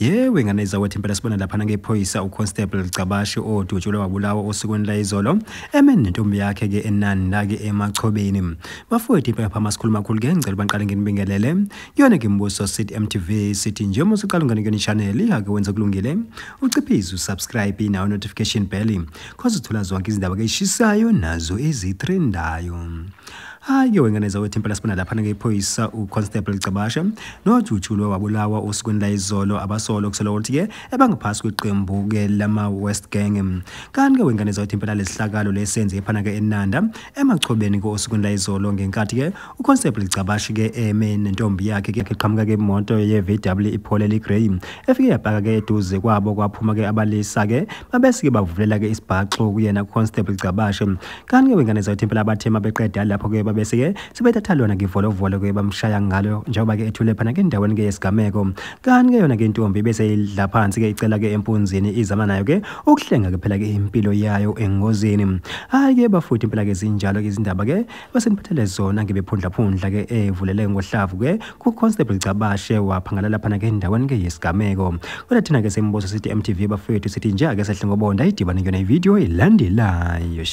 Yewe ngane zakwethu, impela sibona laphana ngephoyisa uConstable Gcabashe odutshulwe wabulawa osukwini layizolo emeni nentombi yakhe ke eNanda ke eMachobeni. Bafowethu, impela phama sikhuluma kakhulu ke, ngicela baqale nginibingelele kuyona ke Mbuso City MTV. Sithi nje uma usuqala ungene kuyona channel, ake wenze kulungile, uciphize usubscribe nawo notification bell, cause uthola zonke izindaba ke eshisayo nazo ezitrendayo. Hayi wengane zakwethu, impela sibona laphana ngephoyisa uConstable Gcabashe nojutshulwe wabulawa osukwini layizolo, abasolo kusolwa ukuthi-ke ebangaphansi kweqembu-ke lama-West Gang. Kanti-ke wengane zakwethu, impela lesihlakalo lesenze phana-ke eNanda eMachobeni-ke osukwini layizolo, ngenkathi-ke uConstable Gcabashe-ke eme nentombi yakhe-ke, eqhamuka-ke imoto ye-VW iPolo eli-grey efike yapaka-ke eduze kwabo, kwaphuma-ke abalisa-ke babese-ke bavulela-ke isibhaxu kuyena Constable Gcabashe. Kanti-ke wengane zakwethu, impela abathe mabeqeda lapho-ke babese-ke sebethatha lona ngivolovolo ke bamshaya ngalo njengoba-ke ethule phana-ke endaweni ke yesigameko. Kanti-ke yona-ke intombi bese idla phansi-ke icela-ke empunzini, izama nayo-ke ukuhlenga-ke phela-ke impilo yayo engozini. Hhayi-ke bafuthi, impela-ke zinjalo-ke izindaba-ke baseniphathele zona ngebephundlaphundla-ke evulele ngohlavu-ke ku-Constable Gcabashe waphangalala phana-ke endaweni-ke yesigameko. Kodwa thina-ke sembuso sithi MTV bafethu, sithi nje ake sehle ngobonda idibane kuyona ividiyo elandelayo.